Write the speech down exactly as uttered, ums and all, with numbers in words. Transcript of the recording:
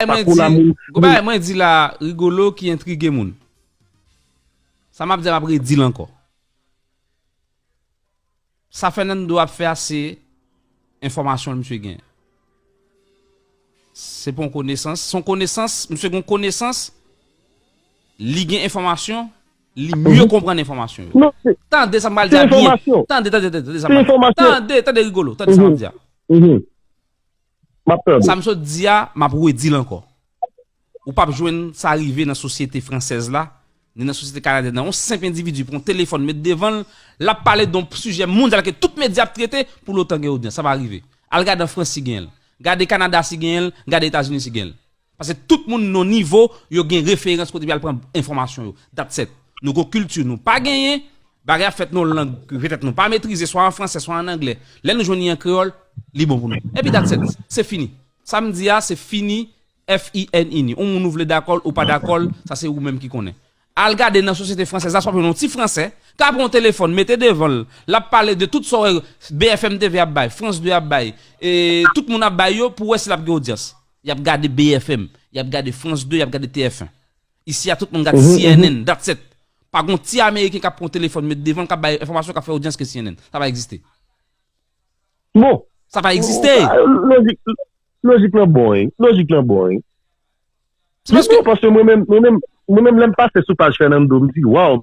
Mwen di, gon bagay mwen di la, Rigolo ki entrige moun. Sa m ap di a, m ap redi l ankò. Sa Fernando ap fè a, se enfòmasyon l misye gen. Se pa yon konesans. Se yon konesans, misye gen yon konesans, li gen enfòmasyon, li mye konprann enfòmasyon yo. Tande sa m pral di a byen. Tande, tande, tande, tande sa m pral di a. Tande, tande Rigolo, tande sa m ap di a. M ap tande. Sa m sot di a, m ap redi l ankò. Ou p ap jwenn sa rive nan sosyete fransèz la, ni nan sosyete kanadyèn nan. Yon senp endividi pran yon telefòn, met devan l, l ap pale de yon sijè mondyal ke tout medya ap trete, pou l otan gen odyans. Sa pa rive. Al gade an Frans si genyen l. Gade Kanada si genyen l, gade Etazini si genyen l. Paske tout moun nan nivo, yo gen referans kote pou y al pran enfòmasyon yo. That's it. Nou gon kilti nou pa genyen, bagay ap fèt nan yon lang ke petèt nou pa metrize, swa an fransè, swa an anglè. Lè nou jwenn li an kreyòl, li bon pou nou. Epi that's it. Se fini. Sa m di a, se fini. F I N I N I. Yon moun ou vle dakò l ou pa dakò l, sa se ou menm ki konnen. Al gade nan sosyete fransèz la, swa yon ti fransè, ka pran yon telefòn, mete devan l, l ap pale de tout sa w wè B F M T V ap bay, France deux ap bay, e tout moun ap bay yo pou wè si l ap gen odyans. Y ap gade B F M, y ap gade France deux, y ap gade T F un. Isi a, tout moun gade C N N, that's it. Pa gon ti Ameriken k ap pran yon telefòn, met devan l, k ap bay enfòmasyon, k ap fè odyans ke C N N. Sa pa egziste. Bon. Sa pa egziste. Lojik, lojik lan bon, wi. Lojik lan bon, wi. Se paske, bon, paske mwen menm, mwen menm, mwen menm, lè m pase sou paj Fernando, m di, waw,